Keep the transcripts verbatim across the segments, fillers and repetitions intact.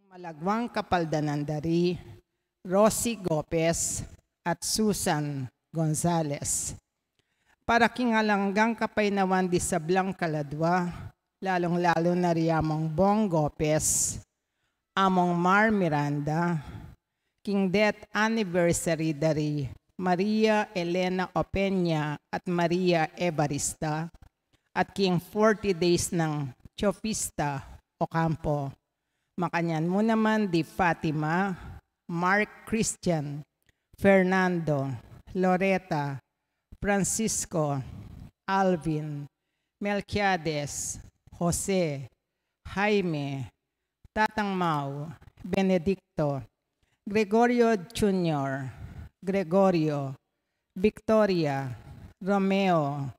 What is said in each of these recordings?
Malagwang kapaldanan da ri Rosie Gopez at Susan Gonzalez. Para king alang anggang kapaynawan di sablang kaladwa, lalung-lalu na ri Among Bong Gopez, Among Mar Miranda, king death anniversary da ri Maria Elena Opeña at Maria Evarista, at king forty days nang Teofista Ocampo. Makanyan mu naman di Fatima, Mark Christian, Fernando, Loreta, Francisco, Alvin, Melquiades, Jose, Jaime, Tatang Mau, Benedicto, Gregorio Junior, Gregorio, Victoria, Romeo,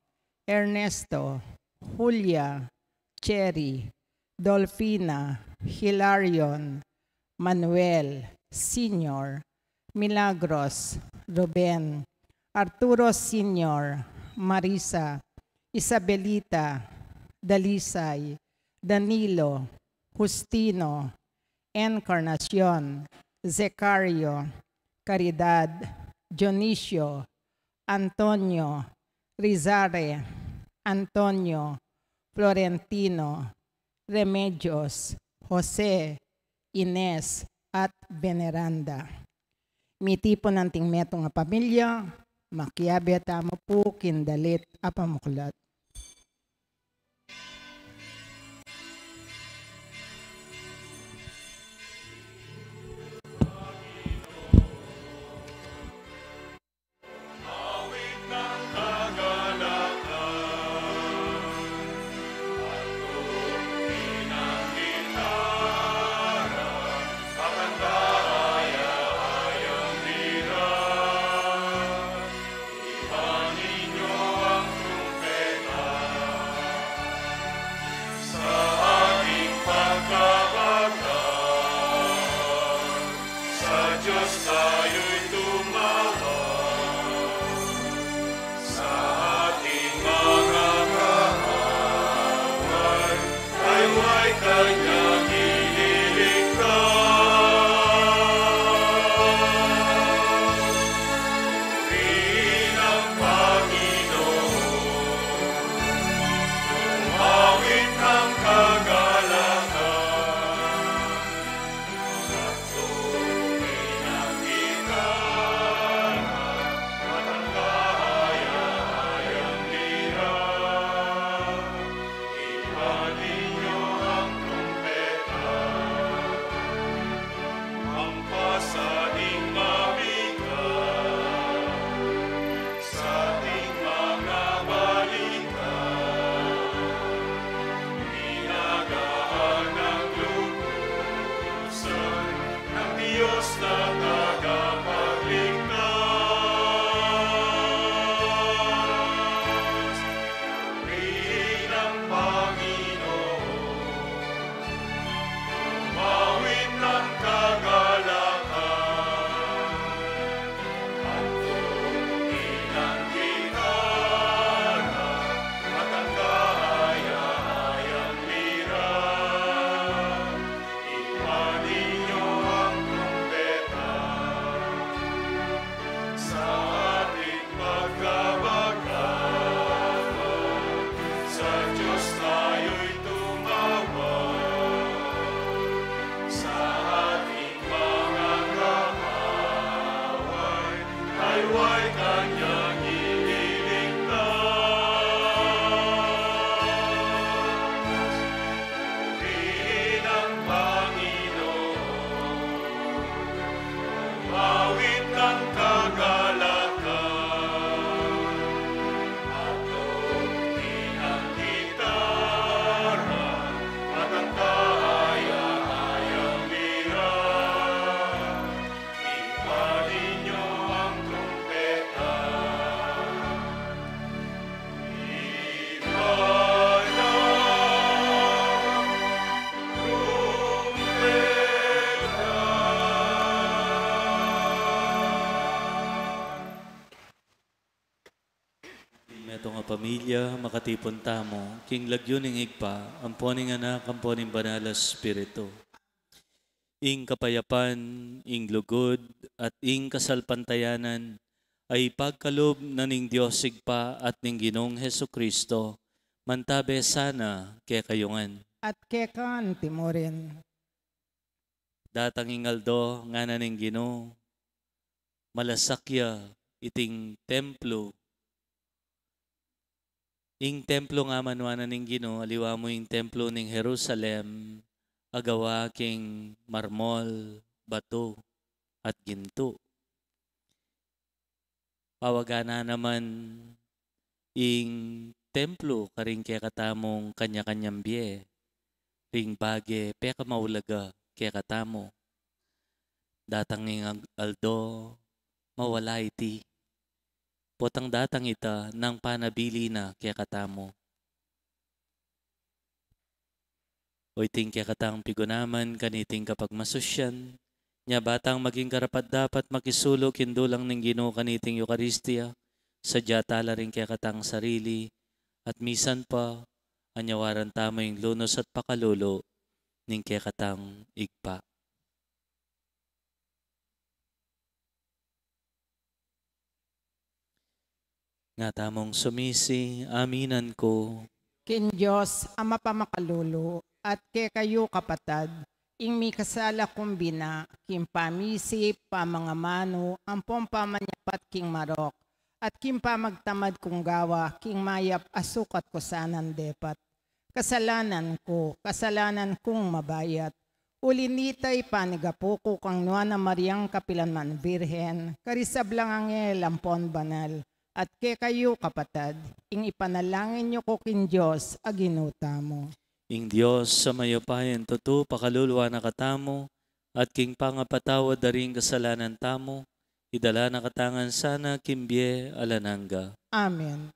Ernesto, Julia, Cherry, Dolfina, Hilarion, Manuel, Senior, Milagros, Ruben, Arturo Senior, Marisa, Isabelita, Dalisay, Danilo, Justino, Encarnacion, Zecario, Caridad, Dionisio, Antonio, Rizare, Antonio, Florentino, Remedios, Jose, Ines, at Veneranda. Mitipun anting metung a pamilya, makiabe tamu pu king dalit a pamuklat. Sa ating pagkabagay, sa Diyos tayo'y tumawag. Sa ating mga kaaway, tayo'y kanyang ililigtas. Purihin ang Panginoon, umawit ng kagalakan. At tuwing ang gitara at ang kahayahayang lira, ipaninyo ang trumpeta. Ang pasaning mabigat sa ating mga balikat, inagahan ng lubusan ng Diyos na tagapagligtas. Purihin ang Panginoon, umawit ng kagalakan. At tutukin ang gitara at ang kahayahayang lira. Ipaninyo ang trumpeta. Sa ating pagkabagabag, sa Diyos tayo'y tumawag. Sa ating mga kaaway, tayo'y kanyang ililigtas. Purihin ang Panginoon, umawit ng kagalakan. At tutukin ang gitara at ang kahayahayang lira. Ipaninyo ang trumpeta. Ipaninyo ang trumpeta. Metung a pamilya, makatipun tamu king lagyu ning Ibpa, ampo ning Anak, ampo ning Banal a Espiritu. Ing kapayapan, ing lugud, at ing kasalpantayanan, ay pagkalub na ning Dios Ibpa at ning Ginung Jesucristo, mantabe sana kekayu ngan. At keka anti murin. Datang ing aldo, ngana ning Ginu, malasak ya iting templo. Ing templo nga manuan na ning Ginu, aliwa mu ing templo ning Jerusalem, agawa king marmol, batu, at gintu. Pawagan na naman ing templo karing kekatamung kanya-kanyang bie, ring bage pekamaulaga kekatamu. Datang ing ag-, aldo, mawala iti. Potang datang ita nang panabili na kekatamu. O iting kekatang pigunaman kaniting kapagmasusyan, nya ba tang maging karapat-dapat makisulu king dulang ning Ginu kaniting Eukaristia, sadya tala ring kekatang sarili, at misan pa, anyawaran tamu ing lunus at pakalulu ning kekatang Ibpa. Nga tamung sumisi, aminan ku. King Dios a mapamakalulu, at kekayu kapatad, ing mikasala kung bina, king pamisip, pamangamanu, ampong pamanyapat king marok, at king pamagtamad kung gawa, king mayap a sukat ku sanang depat. Kasalanan ku, kasalanan kung mabayat. Uli nita, ipanigapu ku kang Nuan a Mariang kapilan man Birhen, karing sablang anghel ampon banal, at kekayu kapatad, ing ipanalangin yu ku king Dios a Ginu tamu. Ing Dios a mayupayang tutu pakaluluan na katamu, at king pangapatawad da ring kasalanan tamu, idala na katamu ngan sana king bie alang angga. Amen.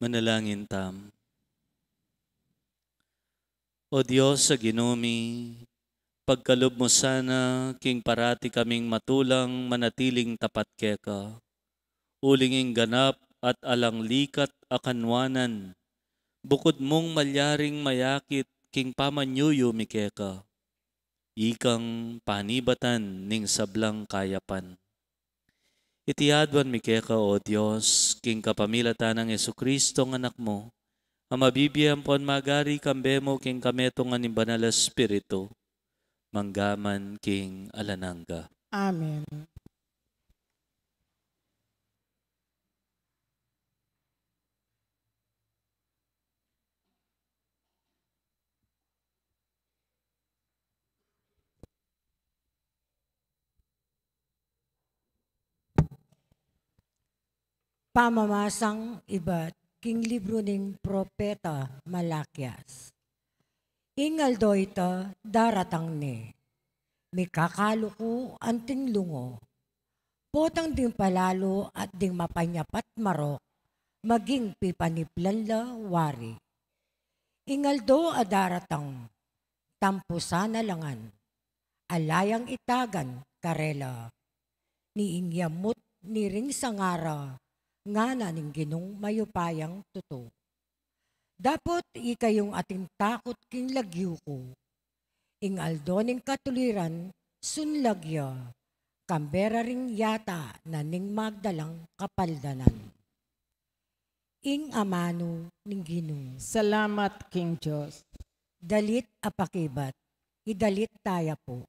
Manalangin tam. O Dios a Ginu mi, pagkalub mu sana king parati kaming matulang manatiling tapat keka. Uling ing ganap at alang likat a kanwanan, bukud mung malyaring mayakit king pamanyuyu mi keka. Ikang panibatan ning sablang kayapan. Iti aduan mi keka, O Dios, king kapamilatan nang Jesucristo, a Anak mu, a mabibie ampon magari kambe mu king kametungan ning Banal a Espiritu, mangga man king alang angga. Amen. Pamamasang ibat king libru ning propeta Malakias. Ing aldo ita daratang ne, mikakaluku anting lungo. Potang ding palalu at ding mapanyap at marok, maging pipaniplan la wari. Ing aldo a daratang, tampusan na la ngan, ala yang itagan karela. Ni ing yamut ni ring sanga ra, ngana ning Ginung mayupayang tutu. Dapot ikayung ating takut king lagyu ku. Ing aldo ning katuliran, sunlag ya, kambe ra ring yata na ning magdalang kapaldanan. Ing amanu ning Ginu. Salamat king Dios. Dalit a pakibat, idalit taya pu.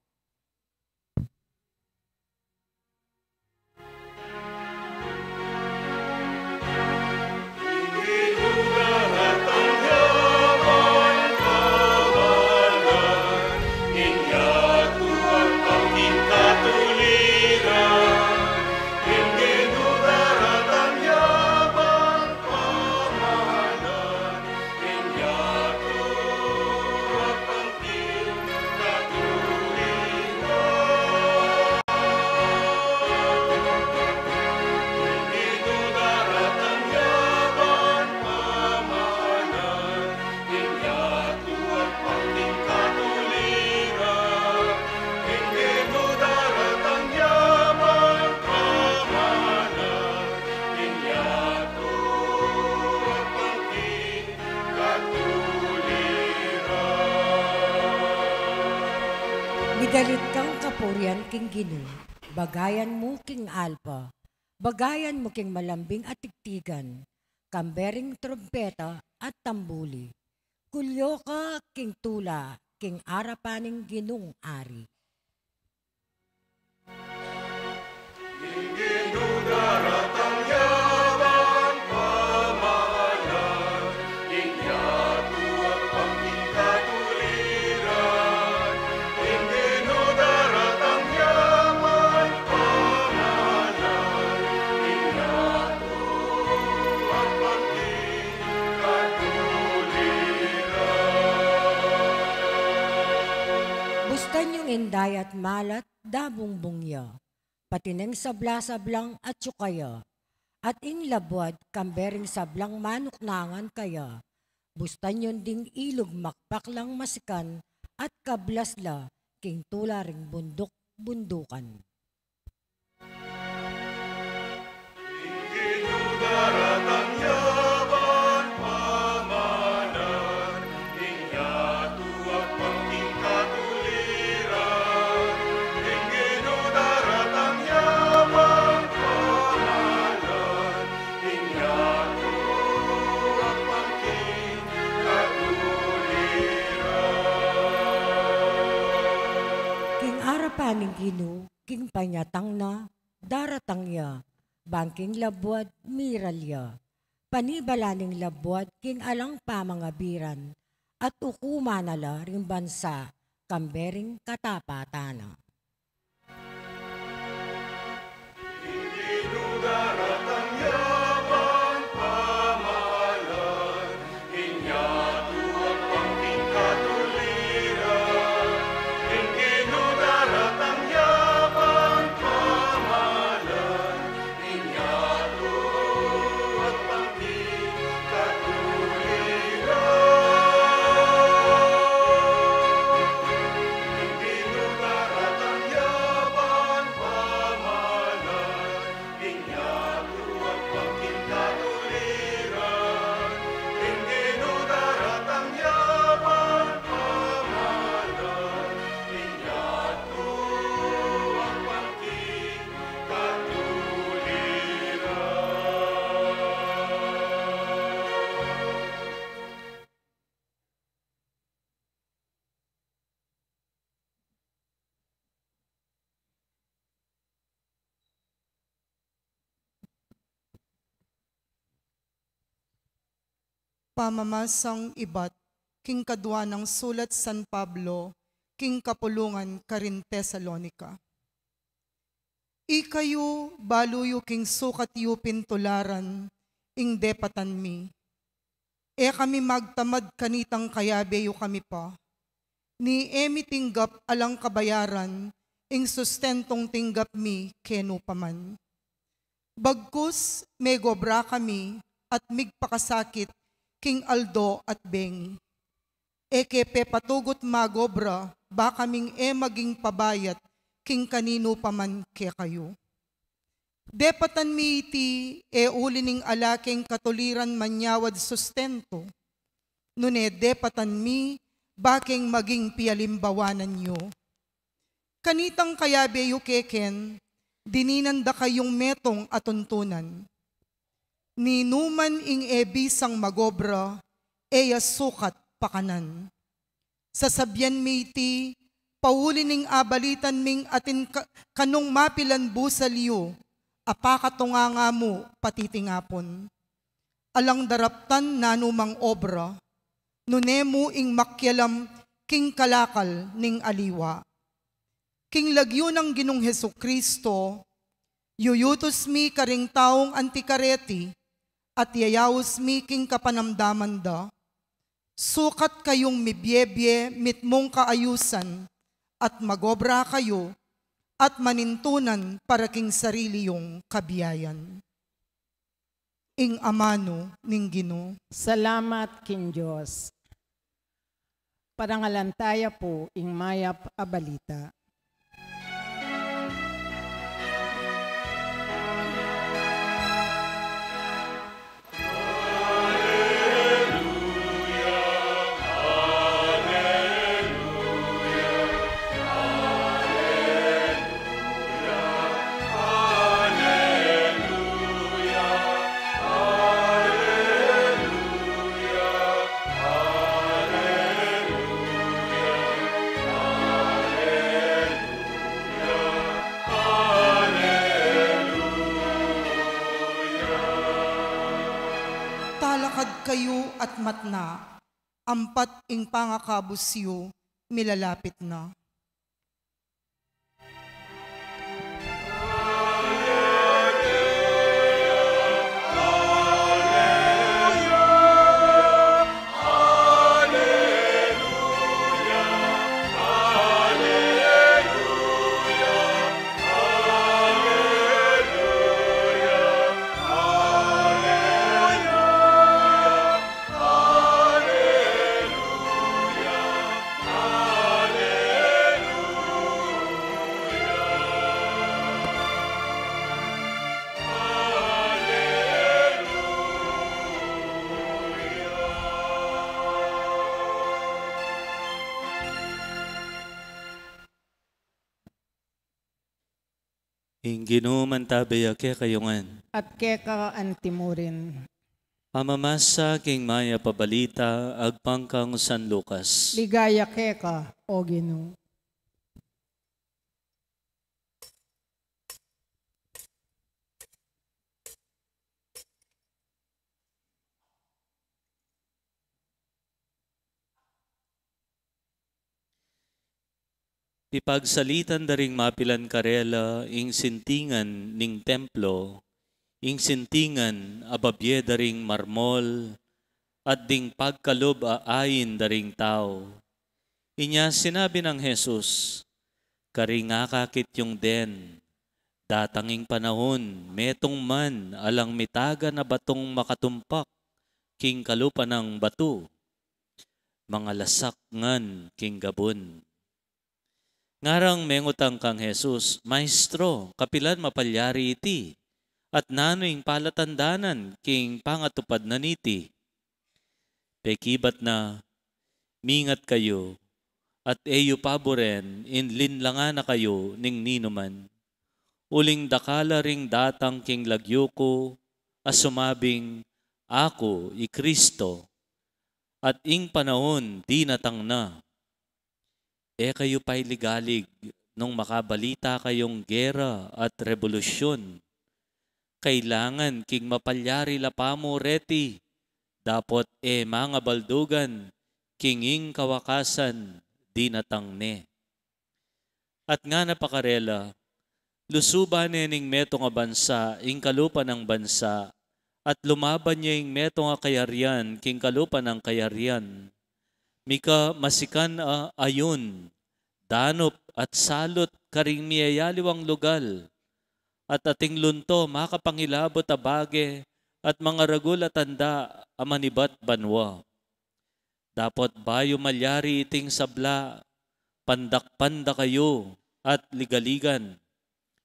Midalit kang kapurian king Ginu, bagayan mu king alpa, bagayan mu king malambing a tigtigan, kambe ring trumpeta at tambuli. Kulyo ka king tula, king arapan ning Ginung Ari. Bustan yung inday at malat, dabungbung ya. Pati neng sabla-sablang atsu kaya, at ing labuad kambe ring sablang manuknangan kaya, bustan yun ding ilug makpaklang masikan at kablas la king tula ring bunduk-bundukan. King arapan ning Ginu, king panyatang na, daratang ya, bang king labuad miral ya. Panibala ning labuad king alang pamangabiran, at ukuman na la ring bansa kambe ring katapatan na. Pamamasang ibat king kadua nang sulat San Pablo king kapulungan karin Tesalonica. Ikayu, balu yu king sukat yu pin tularan ing depatan mi. E kami magtamad kanitang kayabe yu kami pa, ni e mi tinggap alang kabayaran ing sustentung tinggap mi kenu pa man. Bagkus megobra kami at migpakasakit king aldo at bengi. E ke pepatugut magobra ba kaming e maging pabayat king kaninu pa man kekayu. Depatan mi iti e uli ning ala keng katuliran manyawad sustentu, nune depatan mi ba keng maging pialimbawanan yu. Kanitang kayabe yu keken, dininan da kayung metung a tuntunan. Ninuman ing e bisang magobra, e ya sukat pakanan. Sasabian mi iti, pauli ning abalitan ming atin ka-, kanung mapilan busal yu, a pakatunganga mu patitingapun. Alang daraptan nanumang obra, nune mu ing makialam king kalakal ning aliwa. King lagyu nang Ginung Jesucristo, yuyutus mi karing taung anti kareti, at yayaus mi king kapanamdaman da. Sukat kayung mibiebie mitmung kaayusan, at magobra kayu, at manintunan para king sarili yung kabiayan. Ing amanu ning Ginu. Salamat king Dios. Parangalan taya pu ing mayap a balita. Talakad kayu at matna, ampat ing pangakabus yu milalapit na. Ing Ginu mantabe ya kekayu ngan. At keka antimurin. Pamamasa king mayap a balita agpang kang San Lucas. Ligaya keka, O Ginu. Ipagsalitan da ring mapilan karela ing sintingan ning templo, ing sintingan a babie da ring marmol, at ding pagkalub a ain da ring tau. Inya sinabi nang Jesus, karing akakit yung den, datang ing panahun, metung man alang mitagan a batung makatumpak king kalupa nang batu, mangalasak ngan king gabun. Ngarang mengutang kang Jesus, Maestro, kapilan mapalyari iti, at nanu ing palatandanan king pangatupad na niti? Pekibat na, mingat kayu, at e yu paburen in linlangan na kayu ning ninuman. Uling dakal la ring datang king lagyu ku, a sumabing, Aku i Kristo, at ing panahun dinatang na. E kayu pailigalig nung makabalita kayung gera at rebolusyun. Kailangan king mapalyari la pamu reti, dapot e mangabaldugan king ing kawakasan dinatang ne. At ngana pa karela, lusuban ne ning metung a bansa ing kalupa nang bansa, at lumaban ya ing metung a kayarian king kalupa nang kayarian. Mika masikan a ayun, danup at salut karing miyayaliwang lugal, at ating lunto makapangilabut a bage at mangaragul a tanda a manibat banua. Dapot bayu malyari iting sabla, pandakpan da kayu at ligaligan.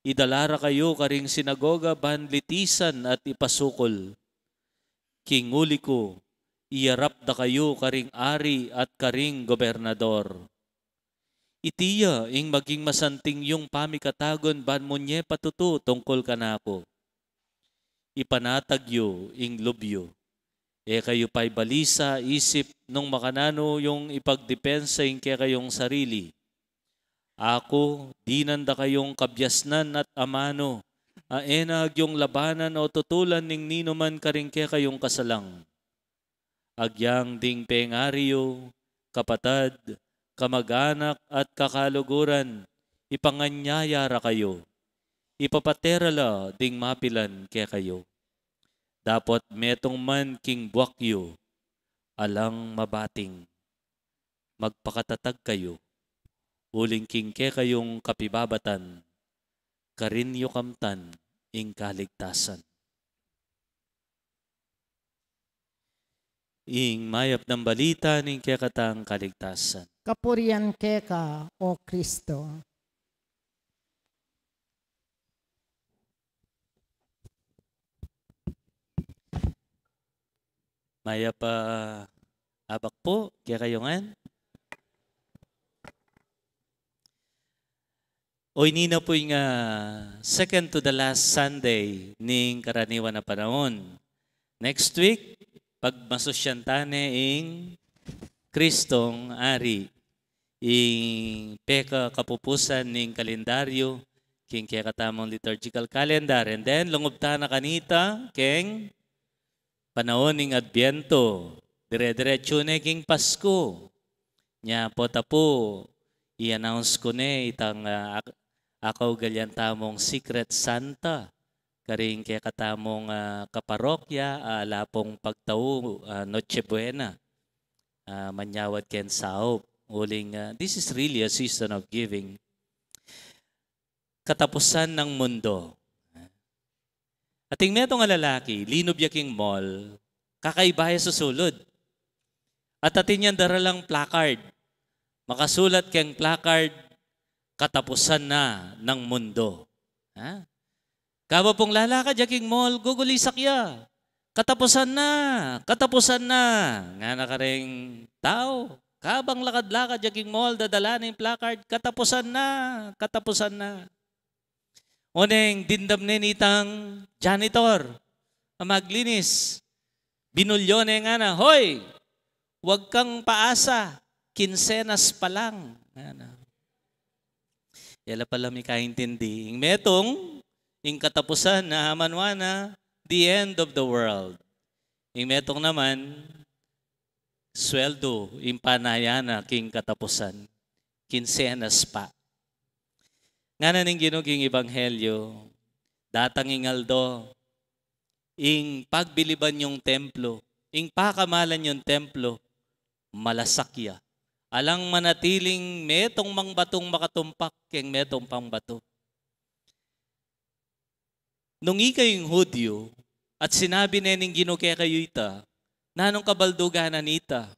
Idala ra kayu karing sinagoga ban litisan at ipasukul. King uli ku, iyarap da kayu karing ari at karing gobernador. Iti ya ing maging masanting yung pamikatagun ban munye patutu tungkul kanaku. Ipanatag yu ing lub yu. E kayu paibalisa isip nung makananu yung ipagdepensa ing kekayung sarili. Aku, dinan da kayung kabiasnan at amanu, a e na agyung labanan o tutulan ning ninuman karing kekayung kasalang. Agyang ding pengari yu, kapatad, kamag-anak at kakaluguran, ipanganyaya ra kayu. Ipapate ra la ding mapilan kekayu. Dapot metung man king buak yu, alang mabating. Magpakatatag kayu, uling king kekayung kapibabatan, karin yu kamtan ing kaligtasan. Ing mayap nang balita ning kekatang kaligtasan. Kapurian keka, O Kristo. Mayap a abak pu kekayu ngan. O, ini na pu ing, ah, second to the last Sunday ning karaniwan a panaun. Next week, pagmasusyan tane ing Kristong Ari. Ing peka kapupusan ning kalendaryu, king kekatamung liturgical calendar. And then, lungub tana kanita, keng panaun ning Adbientu, dire-diretsu ne king Pasku. Nya, pota pu, i-announce ku ne itang, ah, ak-, akaugalian tamung Secret Santa, karing kekatamung, ah, kaparokya, ah, ala pung pagtau, ah, Noche Buena. Ah, manyawad keng saup. Uling, ah, this is really a season of giving. Katapusan ng mundo. Ating metung a lalaki, linub ya king mall, kakaiba ya susulud. At atin yang daralang placard. Makasulat keng placard, "Katapusan na ng mundo." Ha? Kaba pung lalakad ya king mall, gugulisak ya. "Katapusan na! Katapusan na!" ngana karing tau. Kabang lakad-lakad ya king mall, dadala ne ing placard, "Katapusan na! Katapusan na!" Oneng dimdam ne nitang janitor a maglinis. Binulyo ne ngana, "Hoy! Wag kang paasa, kinsenas pa lang." Ngana. Yala pala mikaintindi. Ing metung, ing katapusan na amanwa na, the end of the world. Ing metung naman, sweldu, ing panaya na king katapusan. Kinsenas pa. Ngana ning Ginu king Ebanghelyo, datang ing aldo, ing pagbiliban yung templo, ing pakamalan yung templo, malasak ya. Alang manatiling metung mang batung makatumpak keng metung pang batu. Nung ikayu ing Hudyu, at sinabi ne ning Ginu kekayu ita, nanung kabaldugan na nita?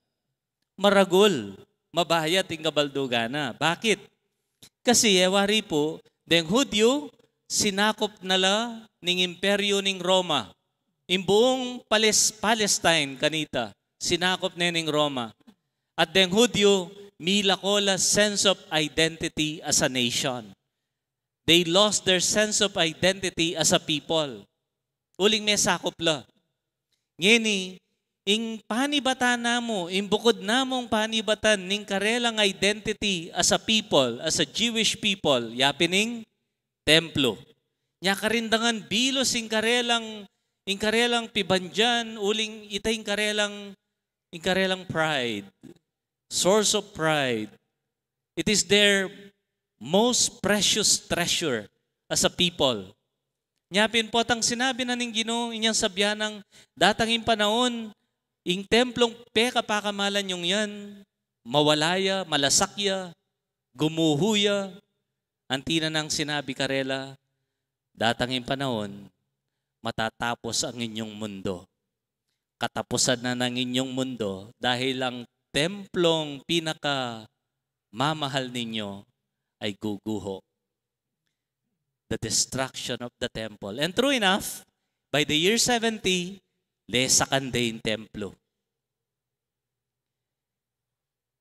Maragul, mabayat ing kabaldugan na. Bakit? Kasi, e wari pu, deng Hudyu, sinakup na la ning imperyo ning Roma. Ing buung Pales-, Palestine kanita, sinakup ne ning Roma. At deng Hudyu, milako la sense of identity as a nation. They lost their sense of identity as a people. Uling mesakup la. Ngeni, ing panibatan namu, ing bukud namung panibatan ning karelang identity as a people, as a Jewish people, yapin ing templo. Nya karin dangan bilus ing karelang ing karelang pibandian, uling ita ing karelang, ing karelang pride, source of pride. It is their most precious treasure as a people. Nya pin potang sinabi na ning Ginu, inyang sabyan nang datang ing panaun, ing templong pekapakamalan yung yan, mawala ya, malasak ya, gumuho ya. Anti na nang sinabi karela, datang ing panaun, matatapos ang inyong mundo. Katapusan na ng inyong mundo dahil ang templong pinakamamahal ninyo ay guguho. The destruction of the temple. And true enough, by the year seventy, lesakan de ing templo.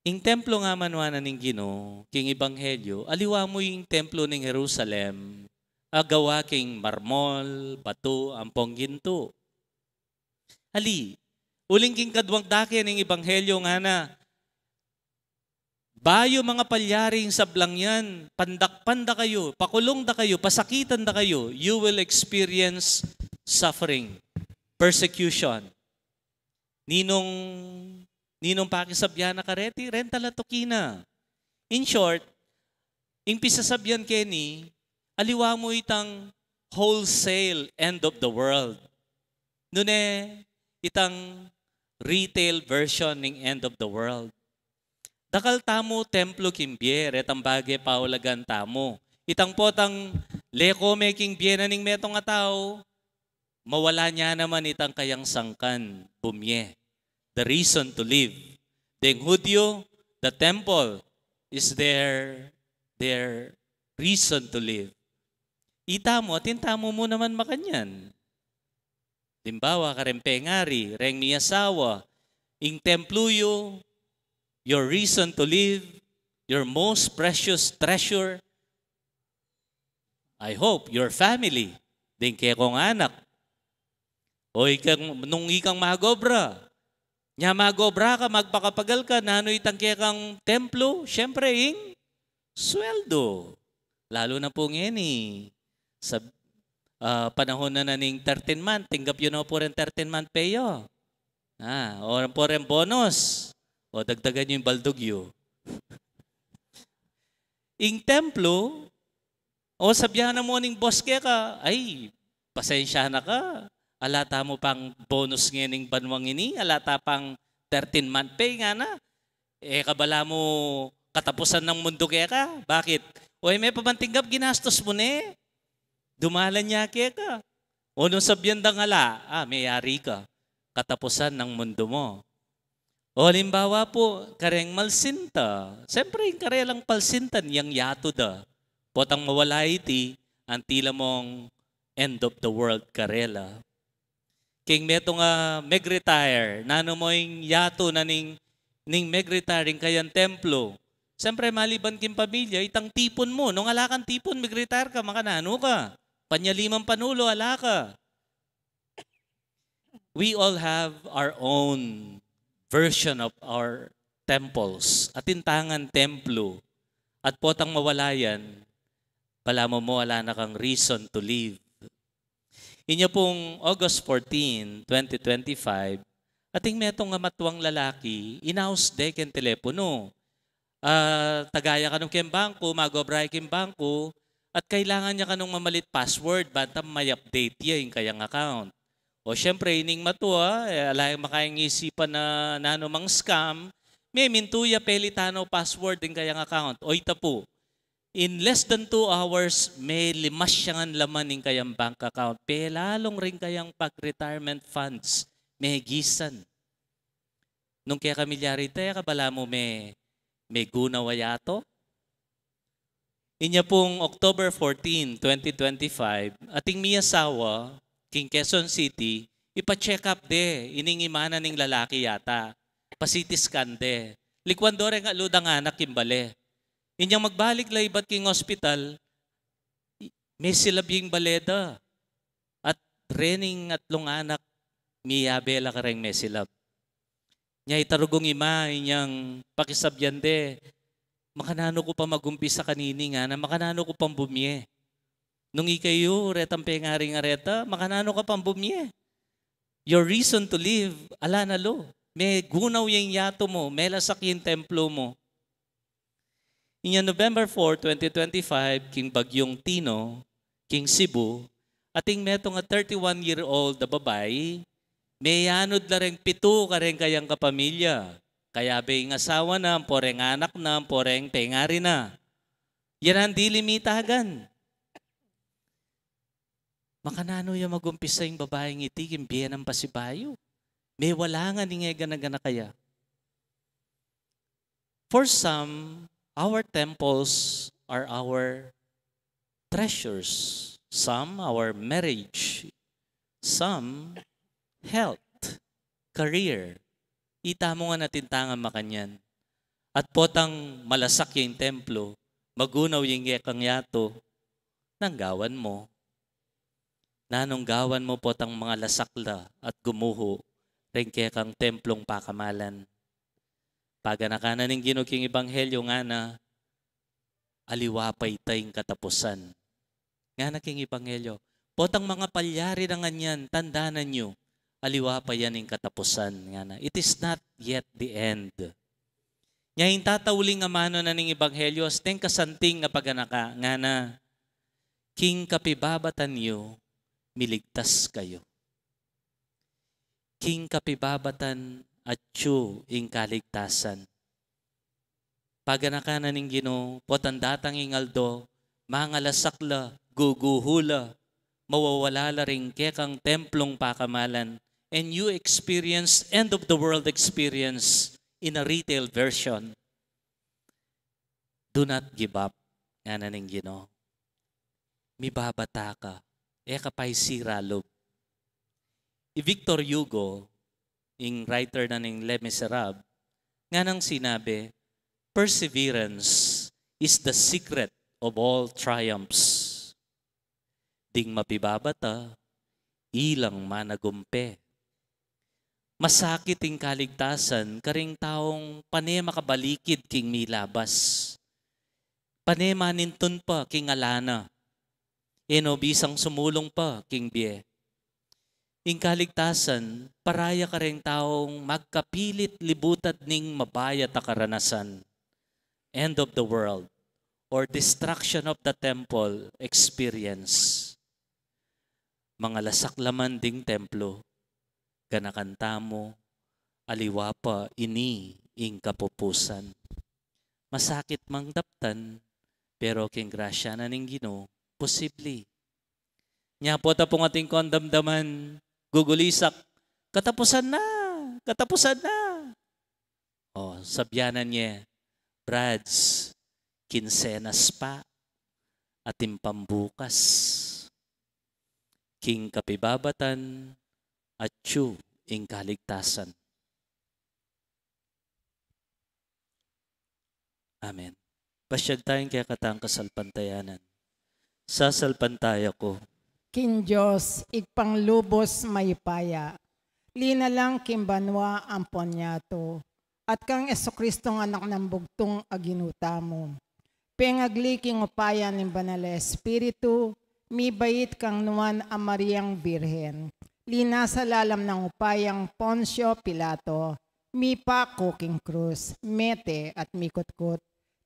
Ing templo nga manuan na ning Ginu, king Ebanghelyo, aliwa mu ing templo ning Jerusalem, a gawa king marmol, batu, ampong gintu. Ali, uling king kadwang dake ning Ebanghelyo ngana, bayu mangapalyari ing sablang yan, pandakpan da kayu, pakulung da kayu, pasakitan da kayu, you will experience suffering, persecution. Ninung, ninung pakisabyan na kareti, renta la tuki na. In short, ing pisasabyan keni, aliwa mu itang wholesale end of the world. Nune, itang retail version ning end of the world. Dakal tamu templo king bie, retang bage paulagan tamu. Itang potang leko me king bie na ning metung a tau, mawala nya naman itang kayang sangkan, bumie. The reason to live. Deng Hudyo, the temple is their, their reason to live. Itamu, atin tamu mu naman makanyan. Limbawa, kareng pengari, reng miyasawa, ing templo yu, your reason to live, your most precious treasure, I hope, your family, ding kekong anak. O ikang, nung ikang magobra, nya magobra ka, magpakapagal ka, nanu itang kekang templo? Siyempre, ing sweldo. Lalo na pu ngeni, sa, ah, panahon na na ning thirteen month, tinggap yu na pu ring thirteen month pay yu. Ah, o pu ring bonus. O dagdagan yu ing baldug yu. Ing templo, o sabyan na mu ning boss keka, ay, pasensya na ka. Ala tamu pang bonus ngening banuang ini, ala ta pang thirteen month pay ngana. E ka bala mu katapusan ng mundo keka? Bakit? O e me pa man tinggap, ginastos mu ne. Dumalan ya keka. O nung sabyan dang ala, ah, meyari ka. Katapusan ng mundo mo. O halimbawa pu, kareng malsinta. Siyempre, ing karelang palsintan, yang yatu da. Potang mawala iti, anti la mung end of the world karela. King metung a mag-retire, nanu mu ing yatu na ning, ning mag-retire ing kayang templo? Siyempre, maliban king pamilya, itang tipun mu. Nung ala kang tipun, mag-retire ka, makananu ka? Panyaliman panulo, ala ka. We all have our own version of our temples. Atin tang templo. At potang mawala yan, balamu mu ala na kang reason to live. Inya pung August fourteen, twenty twenty-five, ating metung a matuang lalaki, inaus de keng teleponu. Ah, taga ya kanu keng bangku, mag-obra ya keng bangku, at kailangan ya kanung mamalit password, banta ma-update ya ing kayang account. O siyempre, ining matua, e, ala yang makayang isipan na nanu mang scam, memintu ya, pelitan no password ing kayang account. O ita pu, in less than two hours, melimas ya ngan laman ing kayang bank account. Pelalung ring kayang pag-retirement funds, megisan. Nung keka milyari ita, e ka bala mu me, megunawa yatu? Inya pung October fourteen, twenty twenty-five, ating miyasawa, king Quezon City, ipa-check up de, ining ima na ning lalaki yata. Pa-C T scan de. Likwan do reng atlu dang anak king bale. Inyang magbalik la ibat king ospital, i-, mesilab ya ing bale da. At rening atlung anak, miyabe la kareng mesilab. Nya itarugung ima, inyang pakisabyan de, makananu ku pa mag-umpisa kanini ngana, makananu ku pang bumie? Nung ikayu, retang pengaring areta, makananu ka pang bumie? Your reason to live, ala na lu. Megunaw ya ing yatu mu, melasak ya ing templo mu. Inya November four, twenty twenty-five, king Bagyong Tino, king Cebu, ating metung a thirty-one-year-old a babai, meyanud la reng pitu kareng kayang kapamilya. Kayabe ing asawa na, ampo reng anak na, ampo reng pengari na. Yan ang di limitagan. Makananu ya magumpisa ing babaing iti king bie nang pasibayu? Mewalangan ing e gana-gana kaya. For some, our temples are our treasures. Some, our marriage. Some, health, career. Ita mu ngan atin tangan makanyan. At potang malasak ya ing templo, magunaw ya ing kekang yatu, nanu ing gawan mu? Nanu ing gawan mu potang mangalasak la at gumuhu reng kekang templong pakamalan? Paganakan na ning Ginu king ebanghelyo, ngana, aliwa pa ita ing katapusan. Ngana king ebanghelyo, potang mangapalyari na nganyan, tandanan yu, aliwa pa yan ing katapusan, ngana. It is not yet the end. Nya ing tatauling amanu na ning ebanghelyo, as deng kasanting a paganaka, ngana, king kapibabatan yu, miligtas kayu. King kapibabatan atyu ing kaligtasan. Paganakan na ning Ginu, potang datang ing aldo, mangalasak la, guguhu la, mawawala la ring kekang templong pakamalan, and you experience end of the world experience in a retail version. Do not give up, ngana ning Ginu. Mibabata ka, e ka pa isira lub. I Victor Hugo, ing writer na ning Les Miserables, nganang sinabi, "Perseverance is the secret of all triumphs." Ding mapibabata, ilang managumpe. Masakit ing kaligtasan karing taung pane makabalikid king milabas. Pane manintun pa king ala na. E no bisang sumulung pa king bie. Ing kaligtasan, paraya kareng taung magkapilit libutad ning mabayat a karanasan. End of the world or destruction of the temple experience. Mangalasak la man ding templo, ganakan tamu, aliwa pa ini ing kapupusan. Masakit mang daptan, pero king grasya na ning Ginu, posible. Nya pota pung atin kong damdaman, gugulisak, "Katapusan na! Katapusan na!" O, sabyan na ne, "Brads, kinsenas pa, atin pang bukas." King kapibabatan, atyu ing kaligtasan. Amen. Pasyag tayang kekatang kasalpantayanan. Sasalpantaya ku king Dios, Ibpang lubos mayupaya, linalang king banua ampon yatu, at kang Jesucristong Anak nang bugtung a Ginu tamu. Pengagli king upaya ning Banal a Espiritu, mibait kang Nuan a Mariang Birhen, linasa lalam nang upayang Poncio Pilato, mipaku king krus, mete at mikutkut,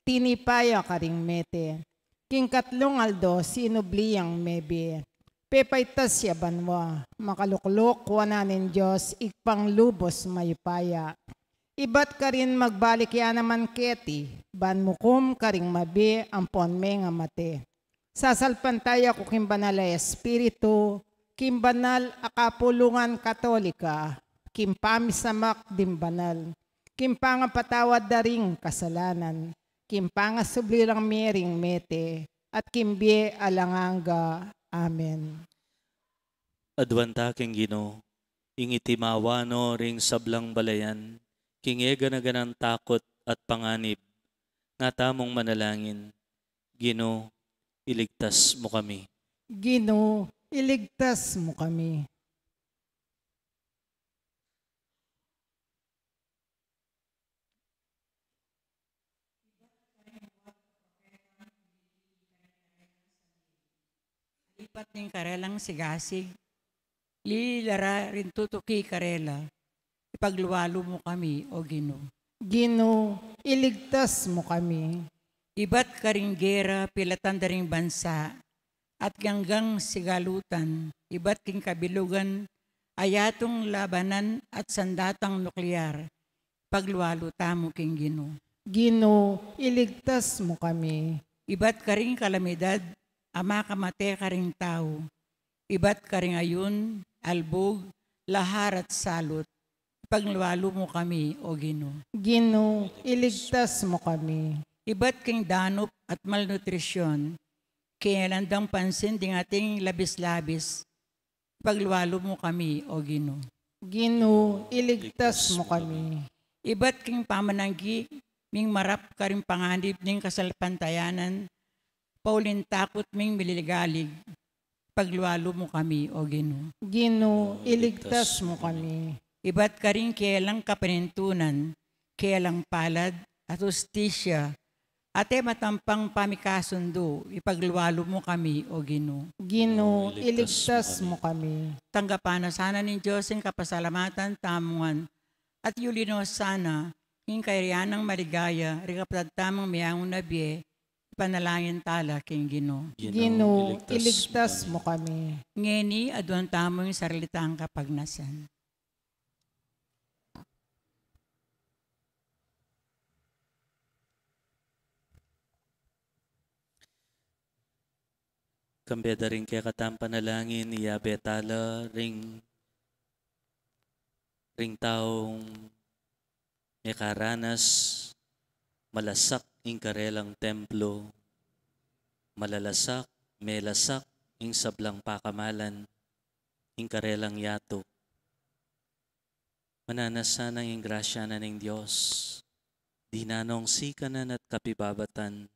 tinipa ya karing mete, king katlung aldo sinubli yang mebie, pepaitas ya banua, makalukluk wanan ning Dios Ibpang lubos mayupaya. Ibat karin magbalik ya naman keti, ban mukum karing mabie ampon mengamate. Sasalpantaya ku king Banal a Espiritu, king banal a kapulungan Katolika, king pamisamak ding banal, king pangapatawad da ring kasalanan, king pangasubli rang mie ring mete, at king bie alang angga. Amen. Aduan ta king Ginu, ing itimawa no ring sablang balayan king e gana-ganang takut at panganib. Nga tamung manalangin. Ginu, iligtas mu kami. Ginu, iligtas mu kami. Lipat ning karelang sigasig. lili la ra ring tutuki karela. Ipaglualu mu kami, O Ginu. Ginu, iligtas mu kami. Ibat karing gera pilatan da ring bansa, at ganggang sigalutan, ibat king kabilugan a yatung labanan at sandatang nuklear, ipaglualu tamu king Ginu. Ginu, iligtas mu kami. Ibat karing kalamidad a makamate karing tau, ibat karing ayun, albug, lahar at salut, ipaglualu mu kami, O Ginu. Ginu, iligtas mu kami. Ibat king danup at malnutrisyon, king alandang pansin ding ating labis-labis, ipaglualu mu kami, O Ginu. Ginu, iligtas mu kami. Ibat king pamananggi ming marap karing panganib ning kasalpantayanan, paulin takut ming mililigalig, ipaglualu mu kami, O Ginu. Ginu, iligtas mu kami. Ibat karing kelang kapanintunan, kelang palad, at hustisya, at e matampang pamikasundu, ipaglualu mu kami, O Ginu. Ginu, iligtas mu kami. Tanggapan na sana ning Dios ing kapasalamatan tamu ngan, at yuli no sana ing kayarian nang maligaya ring kapatad tamung meangu na bie, ipanalangin tala king Ginu. Ginu, iligtas mu kami. Ngeni, aduan tamu ing sarili tang kapagnasan. Kambe da ring kekatang panalangin, iyabe tala ring, ring taung mekaranas, malasak ing karelang templo, malalasak, melasak ing sablang pakamalan, ing karelang yatu. Mananasa nang ing grasya na ning Dios, dinan nong sikanan at kapibabatan,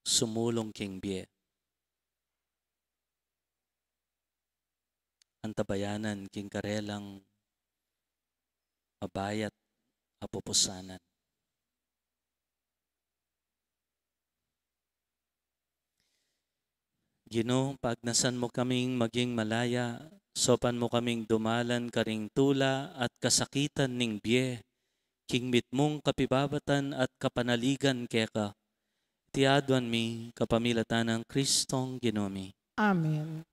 sumulung king bie. Antabayanan king karelang mabayat a pupusanan. Ginu, pagnasan mu kaming maging malaya, saupan mu kaming dumalan karing tula at kasakitan ning bie, king mitmung kapibabatan at kapanaligan keka. Iti aduan mi kapamilatan nang Kristong Ginu mi. Amen.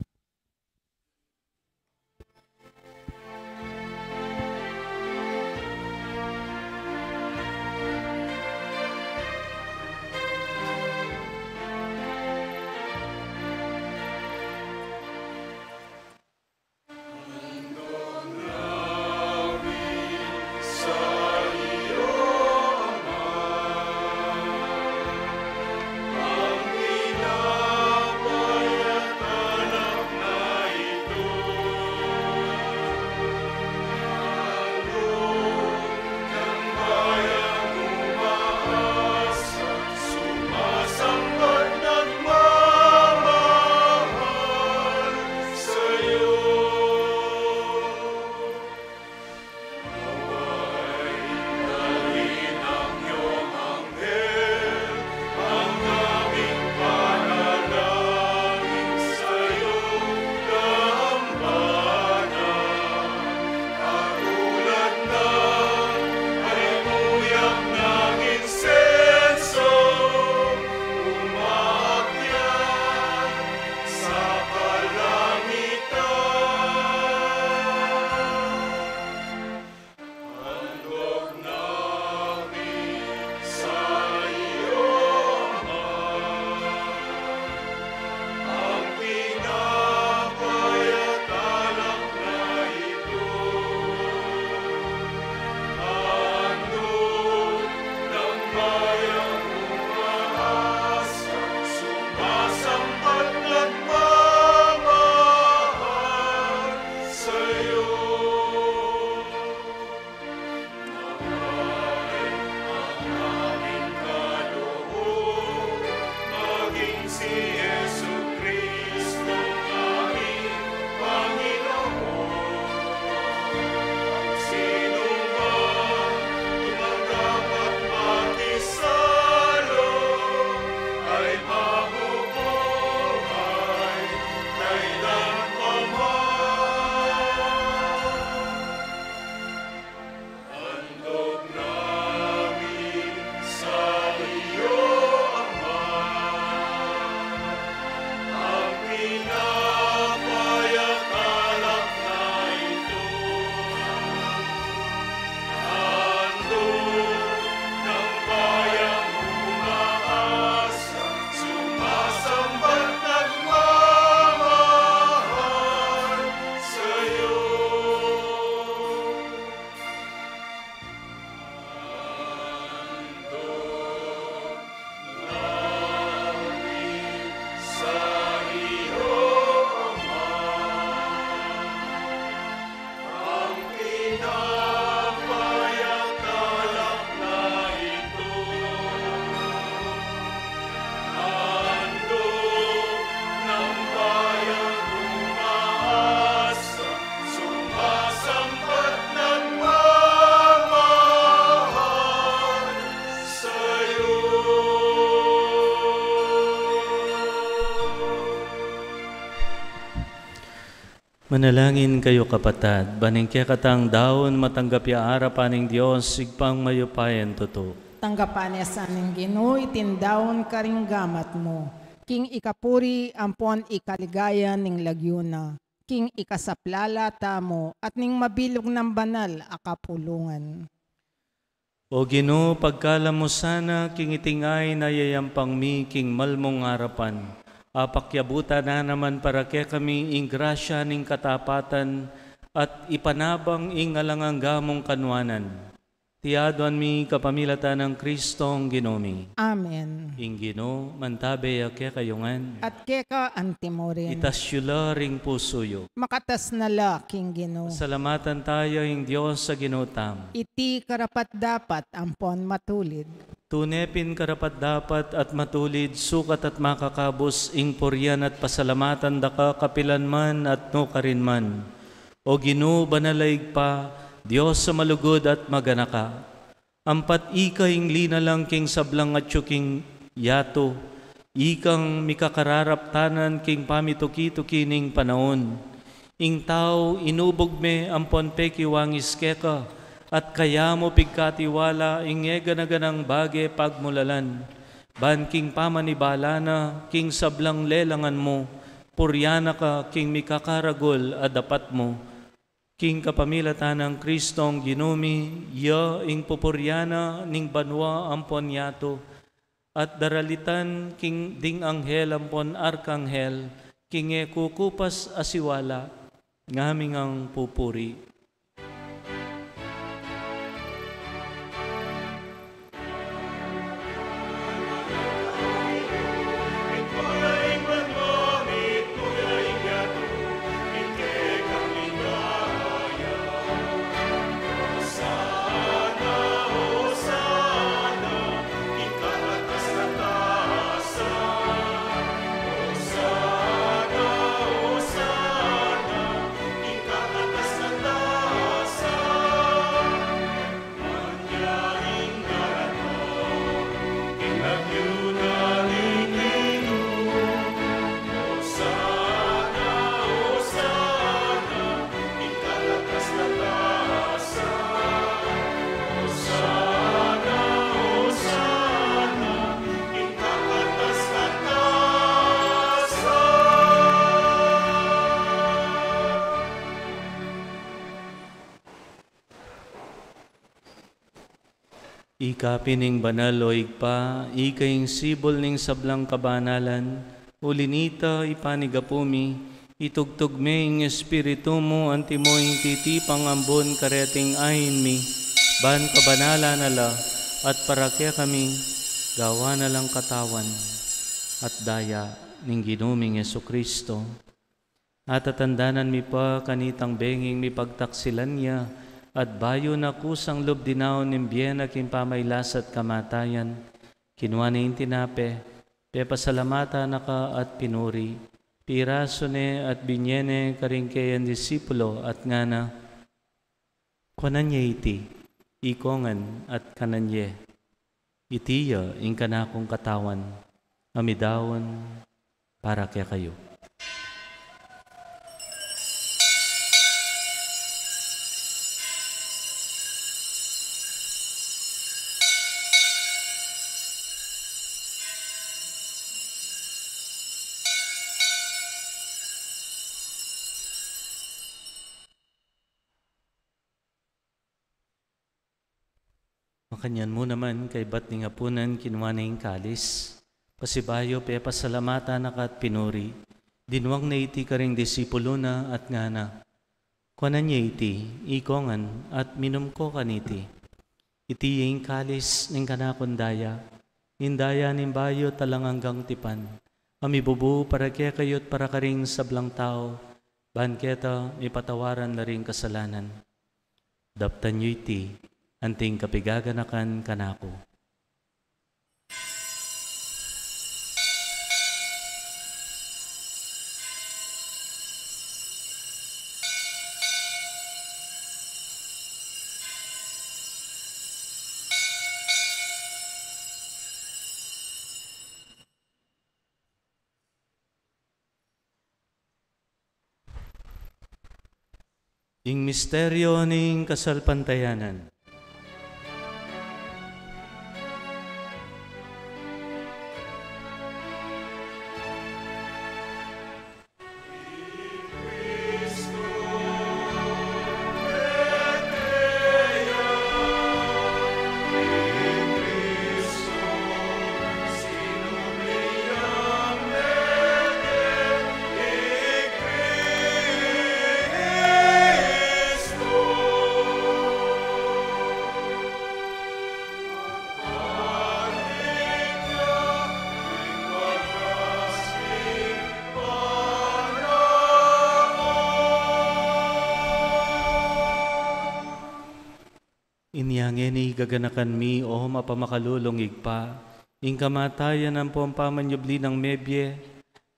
Manalangin kayu, kapatad, ban ing kekatang daun matanggap ya arapan ning Dios, Ibpang mayupayang tutu. Tanggapan na sa ning Ginu iting daun karing gamat mu, king ikapuri ampon ikaligaya ning lagyu na, king ikasaplala tamu at ning mabilug nang banal a kapulungan. O Ginu, pagkalam mu sana king iting ain a yayampang mi king malmung arapan, apakyabutan na naman para kekami ing grasya ning katapatan at ipanabang ing alang angga mung kanuanan. Iti aduan mi kapamilatan nang Kristong Ginu mi. Amen. Ing Ginu mantabe ya kekayu ngan. At keka antimurin. Itas yu la ring pusu yu. Makatas na la king Ginu. Pasalamatan taya ing Dios a Ginu tamu. Iti karapat-dapat ampon matulid. Tune pin karapat-dapat at matulid, sukat at makakabus ing purian at pasalamatan da ka kapilan man at nukarin man. O Ginu, banal a Ibpa, Dios a malugud at maganaka. Ampat ika ing linalang king sablang atyu king yatu, ikang mikakararaptanan king pamituki-tuki ning panaun. Ing tau inubug me ampon pekiwangis keka, at kaya mu pigkatiwala ing e gana-ganang bage pagmulalan. Ban king pamanibala na king sablang lelangan mu, purian na ka king mikakaragul a dapat mu. King kapamilatan nang Kristong Ginu mi, ya ing pupurian na ning banua ampon yatu, at daralitan king ding anghel ampon arkanghel, king e kukupas a siwala, ngaming pupuri. Ika pin ing banal, o Ibpa, ika ing sibul ning sablang kabanalan, uli nita, ipanigapu mi, itugtug me ing Espiritu mu antimo ing titipang ambun kareting ain mi, ban kabanalan na la, at para kekami, gawan na lang katawan at daya ning Ginu ming Jesucristo. Atatandanan mi pa kanitang benging mipagtaksilan ya, at bayu na kusang lub dinaun ing bie na king pamailas at kamatayan, kinua ne ing tinape, pepasalamatan na ka at pinuri, pirasu ne at binye ne karing keyang disipulo at ngana, Kuanan ye iti, ikongan at kanan ye. Iti ya ing kanakung katawan, a midaun para kekayu. Makanyan mu naman, kaybat ning apunan, kinua ne ing kalis. Pasibayu, pepasalamatan na ka at pinuri. Dinwang ne iti karing disipulo na at ngana, Kuanan ye iti, ikongan, at minum ko kaniti. Iti ya ing kalis ning kanakung daya, ing daya ning bayu at alang anggang tipan, a mibubu para kekayu at para karing sablang tau, ban keta mipatawaran la ring kasalanan. Daptan yu iti, anting kapigaganakan kanaku. Ing misteryo ning kasalpantayanan. Inya ngeni gaganakan mi, o mapamakalulung Ibpa, ing kamatayan ampong pamanyubli nang mebie,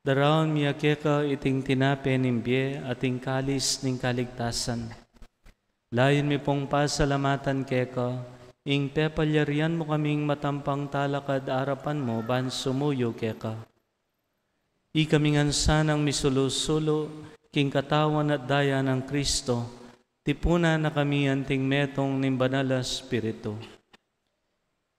daraun mi ya keka iting tinape ning bie at ing kalis ning kaligtasan. Layun mi pong pasalamatan keka ing pepalyarian mu kaming matampang talakad arapan mu ban sumuyu keka. Ikami ngan sanang misulu-sulu king katawan at daya nang Kristo, tipunan na kami anting metung ning Banal a Espiritu.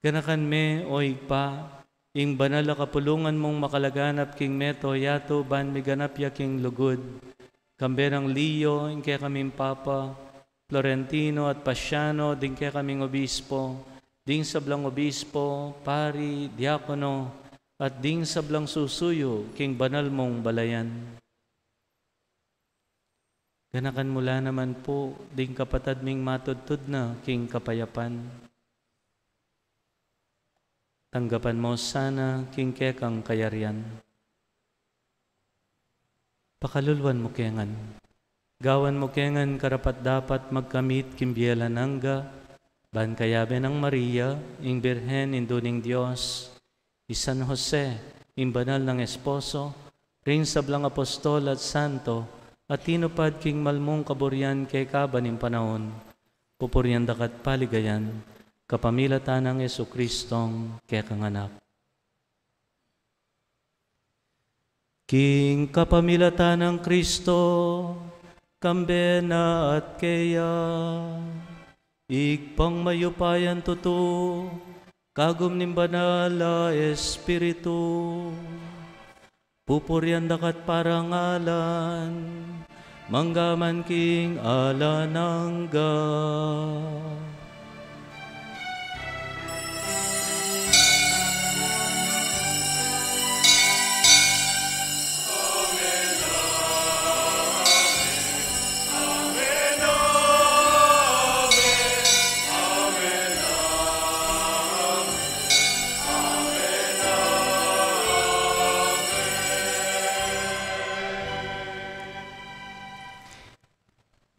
Ganakan me, o Ibpa, ing banal a kapulungan mung makalaganap king mabilug a yatu ban miganap ya king lugud, kambe nang Leo, ing kekaming Papa, Florentino at Pasiano, ding kekaming obispo, ding sablang obispo, pari, diakono, at ding sablang susuyu king banal mung balayan. Ganakan mu la naman pu ding kapatad ming matudtud na king kapayapan. Tanggapan mu sana king kekang kayarian. Pakaluluan mu ke ngan. Gawan mu ke ngan karapat-dapat magkamit king bie alang angga, ban kayabe nang Maria, ing Birhen, Indu ning Dios, i San Jose, ing banal nang esposo, ring sablang apostol at santo, a tinupad king malmung kaburian kekaban ning panaun, pupurian daka at paligayan, kapamilatan nang Jesucristong kekang Anak. King kapamilatan nang Kristo, kambe na at keya, Ibpang mayupayang tutu, kagum ning Banal a Espiritu, pupurian daka at parangalan, mangga man king alang angga.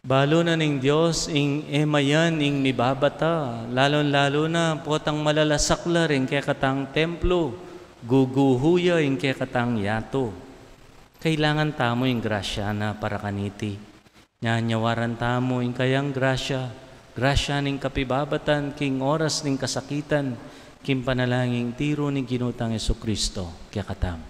Balu na ning Dios ing e mayan ing mibabata, lalung-lalu na potang malalasak la ring kekatang templo, guguhu ya ing kekatang yatu. Kailangan tamu ing grasya na para kaniti. Nyawaran tamu ing kayang grasya, grasya ning kapibabatan king oras ning kasakitan, king panalangin ning tiru ning Ginu tang Jesucristo kekatamu.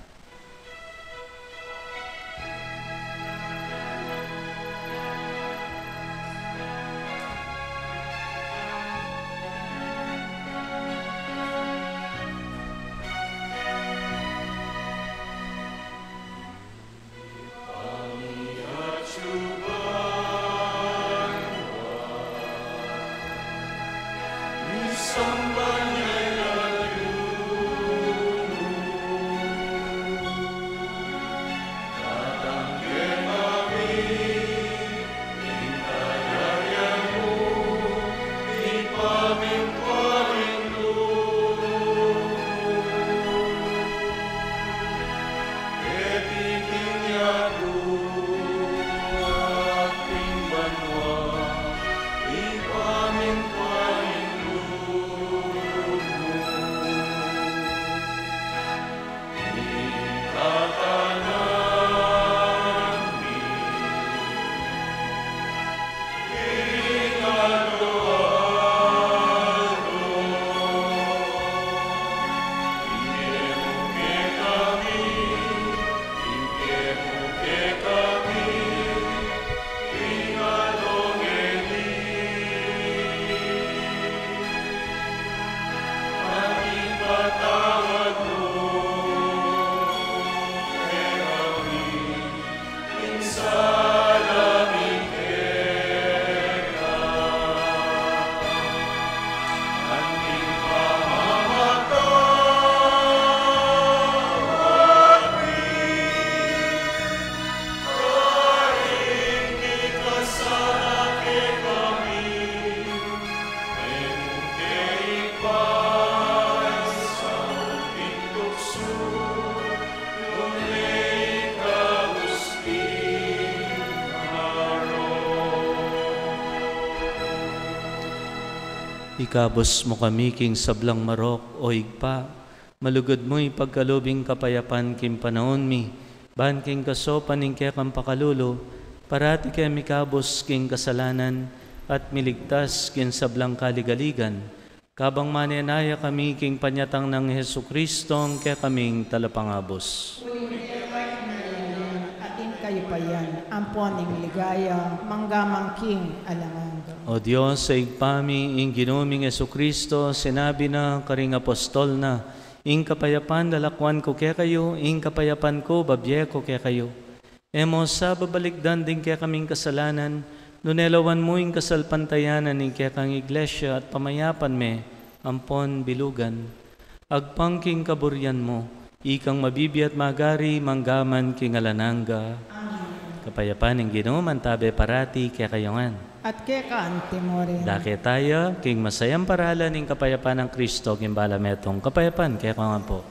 Ikabus mu kami king sablang marok, o Ibpa, malugud mu ipagkalub ing kapayapan king panaun mi, ban king kasaupan ning kekang pakalulu, parati ke mikabus king kasalanan, at miligtas king sablang kaligaligan. Kabang manenaya kami king panyatang nang Jesucristo, kekaming talapangabus. Uling keka ing kayarian, at ing kayupayan, ampon ing ligaya, mangga man king alang angga. O Dios, Ibpa mi, ing Ginu ming Jesucristo, sinabi na karing apostol na, "Ing kapayapan lalakwan ku kekayu, ing kapayapan ku babie ku kekayu." E mu sa babalikdan ding kekaming kasalanan, nune lawan mu ing kasalpantayanan ning kekang Iglesia at pamayapan me ampon bilugan. Agpang king kaburian mu, ikang mabibie at magari, mangga man king alang angga. Amen. Ing kapayapan ning Ginu mantabe parati kekayu ngan. At keka anti mu rin. Dake taya king masayang paralan ning kapayapan nang Kristo, king balamu metung kapayapan kekayu ngan pu.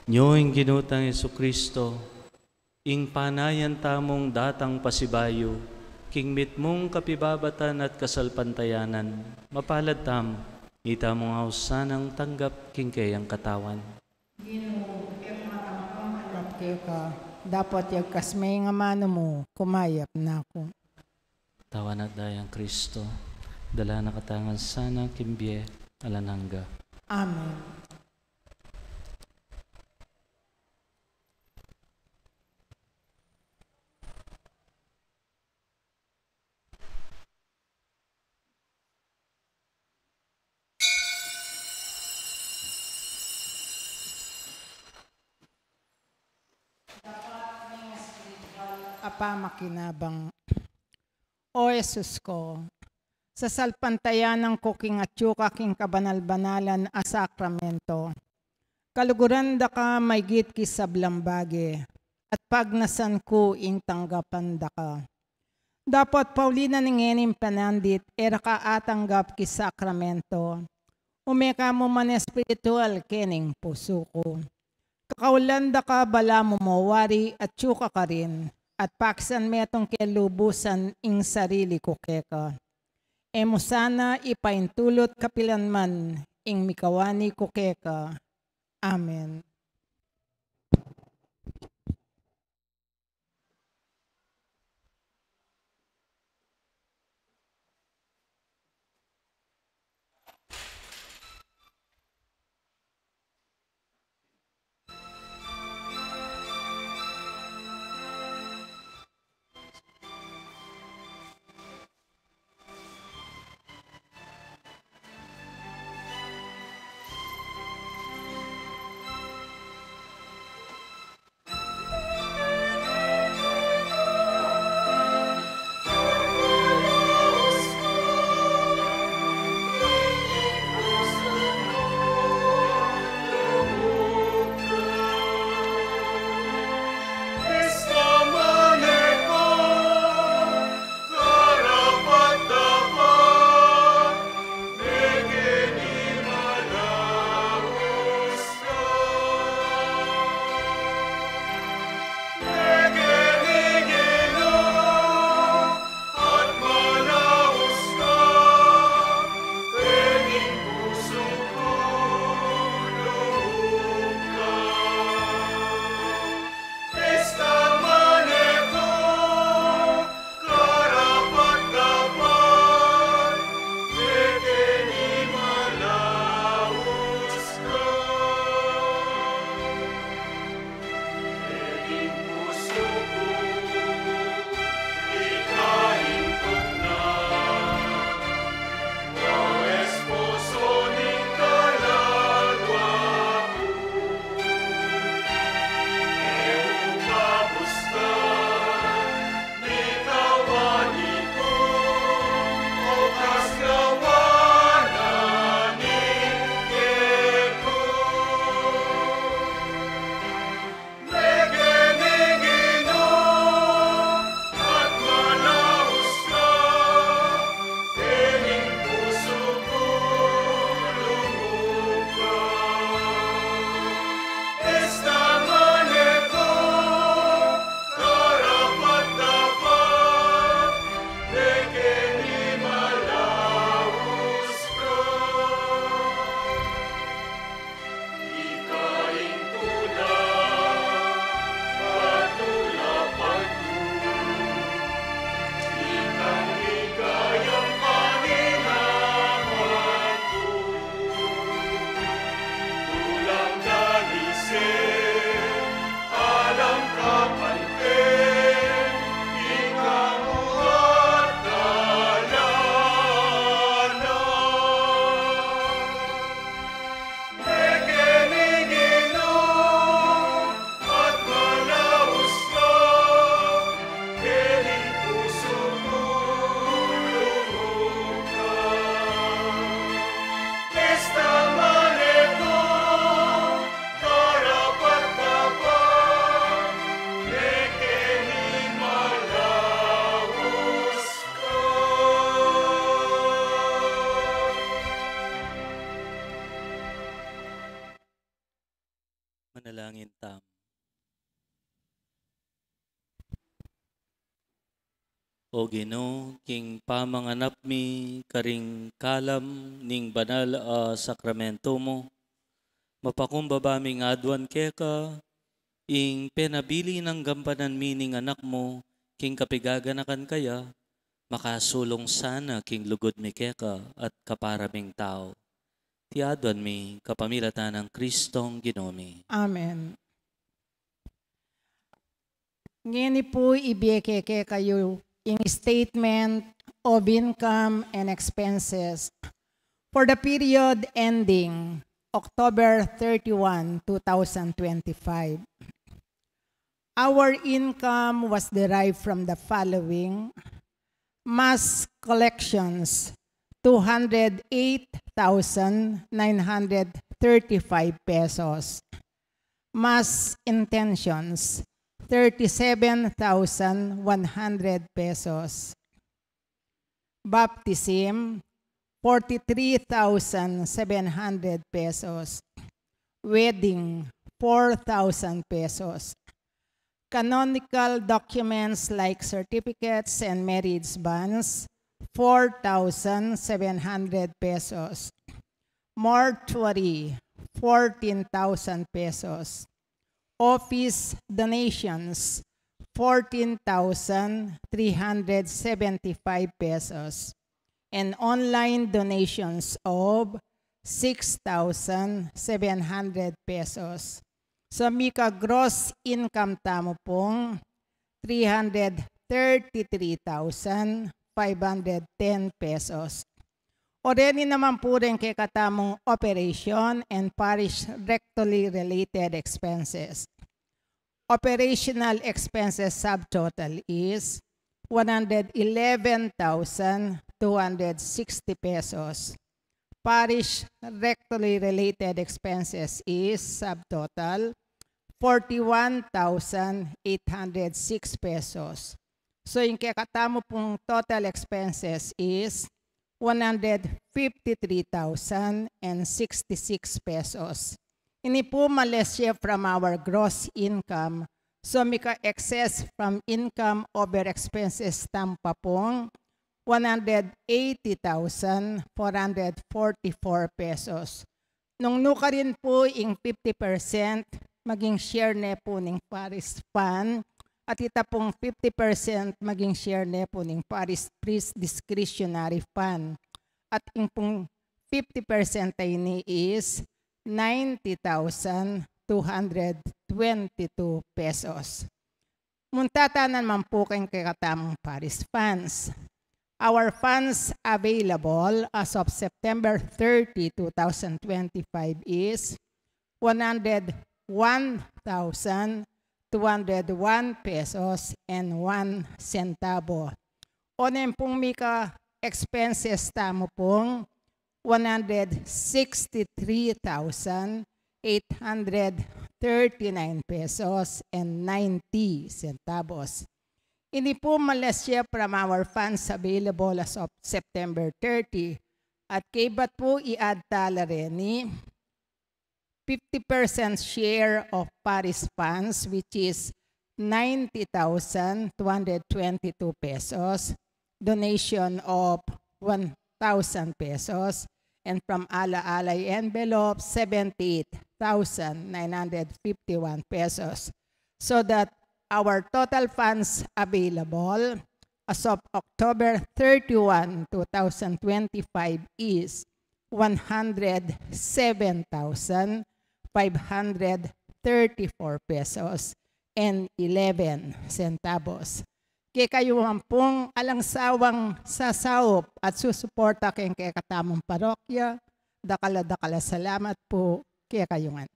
Nyo ing Ginu tang Jesucristo, ing panayan tamung datang pasibayu, king mitmung kapibabatan at kasalpantayanan, mapalad tamu, itamung ausan nang tanggap king keyang katawan. Ginu, e ku matampang tanggap keka, dapot yagkas me ing amanu mu, kumayap na ku. Katawan at dayang Kristo, dala na katamu ngan sana king bie alang angga. Amen. Dapat ning espiritual a pamakinabang. O Jesus ko, sasalpantayanan ku king atyu ka king kabanal-banalan a sakramento. Kaluguran da ka maygit king sablang bage, at pagnasan ku ing tanggapan da ka. Dapot pauli na ning ngening panandit, e ra ka atanggap king sakramento. Ume ka mu man espiritual kening pusu ku. Kakaulan da ka balamu mo wari atyu ka karin, at pakisan metung ke lubusan ing sarili ku keka. E mu sana ipaintulut kapilan man ing mikawani ku keka. Amen. Manalangin tamu. O Ginu, king pamanganap mi karing kalam ning banal a sakramento mu, mapakumbaba ming aduan keka ing penabilin gampanan mi ning Anak mu, king kapigaganakan kaya, makasulung sana king lugud mi keka at kapara ming tau. Iti aduan mi kapamilatan nang Kristong Ginu mi. Amen. Ngeni pu ibie ke kekayu ing statement of income and expenses for the period ending October thirty-one, two thousand twenty-five. Our income was derived from the following: mass collections, two hundred eight thousand nine hundred thirty-five pesos; mass intentions, thirty-seven thousand one hundred pesos; baptism, forty-three thousand seven hundred pesos; wedding, four thousand pesos; canonical documents like certificates and marriage bans, four thousand seven hundred pesos; mortuary, fourteen thousand pesos; office donations, fourteen thousand three hundred seventy-five pesos; and online donations of six thousand seven hundred pesos. So, mika gross income tamu pung three hundred thirty-three thousand five hundred ten pesos. O reni naman pu ring kekatamung operation and parish rectorally related expenses. Operational expenses subtotal is one hundred eleven thousand two hundred sixty pesos. Parish rectorally related expenses is subtotal forty-one thousand eight hundred six pesos. So, ing kekatamu pung total expenses is one hundred fifty-three thousand and sixty-six pesos. Ini pu malesye from our gross income. So, mika excess from income over expenses tamu pa pung one hundred eighty thousand four hundred forty-four pesos. Nung nukarin pu ing fifty percent maging share ne pu ning parish fund, at ita pung fifty percent maging share ne pu ning parish priest discretionary fund. At ing pung fifty percent a ini is ninety thousand two hundred twenty-two pesos. Munta ta naman pu king kekatamung parish funds. Our funds available as of September thirty, two thousand twenty-five is one hundred one thousand two hundred one pesos and one centavo. O neng pung mika expenses tamu pung one hundred sixty-three thousand eight hundred thirty-nine pesos and ninety centavos. Ini pu malesye from our funds available as of September thirty. At kaybat pu i-add ta la reni fifty percent share of parish funds, which is ninety thousand two hundred twenty-two pesos, donation of one thousand pesos, and from Ala Alay envelope, seventy-eight thousand nine hundred fifty-one pesos, so that our total funds available as of October thirty-one, two thousand twenty-five is one hundred seven thousand five hundred thirty-four pesos and eleven centavos. Kekayu man pung alang sawang sasaup at susuporta keng kekatamung parokya, dakal a dakal a salamat pu kekayu ngan.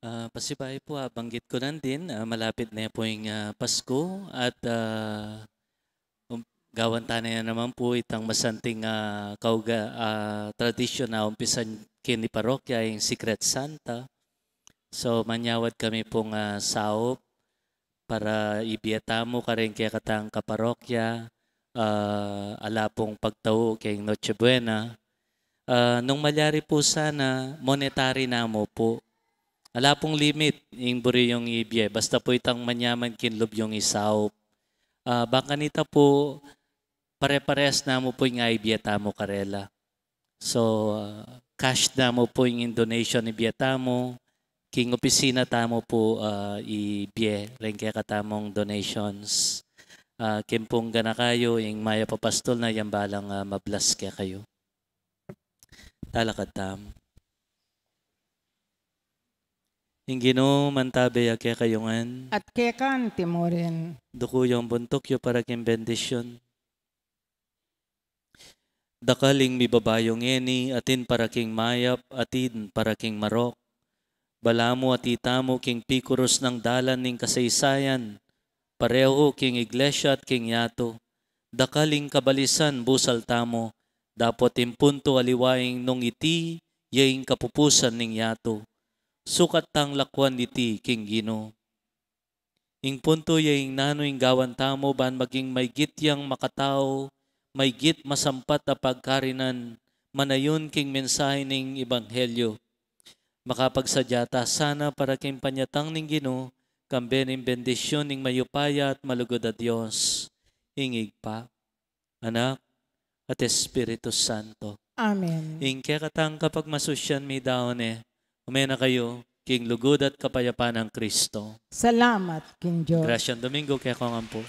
Ah, pasibayu pu, ah, banggit ku nandin, ah, malapit ne pu ing, ah, Pasku at, ah, um, gawan ta ne naman pu itang masanting, ah, kauga-, ah, tradisyun a umpisan keni parokya, ing Secret Santa. So, manyawad kami pung, ah, saup para ibie tamu karing kekatang kaparokya, ah, ala pung pagtau keng Noche Buena. Ah, nung malyari pu sana, monetary namu pu. Ala pung limit ing buri yung ibie. Basta pu itang manyaman king lub yung isaup. Ah, bang kanita pu, pare-pares namu pu ing ibie tamu karela. So, ah, cash namu pu ing donation ibie tamu, king opisina tamu pu, ah, ibie reng kekatamung donations. Ah, king pung ganaka yu, ing mayap a pastul na yang balang, ah, ma-bless kekayu. Talakad tamu. Ing Ginu mantabe ya kekayu ngan. At keka naman murin. Duku yu ing buntuk yu para king bendisyun. Dakal ing mibabayu ngeni, atin para king mayap, atin para king marok. Balamu atin tamu king pikurus nang dalan ning kasaysayan, parehu king iglesia at king yatu. Dakal ing kabalisan busal tamu, dapot ing puntu aliwa ing nung iti ya ing kapupusan ning yatu. Sukat tang lakuan iti king Ginu. Ing puntu ya ing nanu ing gawan tamu ban maging maygit yang makatau, maygit masampat a pagkarinan, manayun king mensahe ning ebanghelyu. Makapagsadya ta sana para king panyatang ning Ginu, kambe ning bendisyon ning mayupaya at malugud a Dios, ing Ibpa, Anak, at Espiritu Santo. Amen. Ing kekatang kapagmasusyan midaun ne, ume na kayu king lugud at kapayapan nang Kristo. Salamat king Dios. Grasyang Domingo kekayu ngan pu.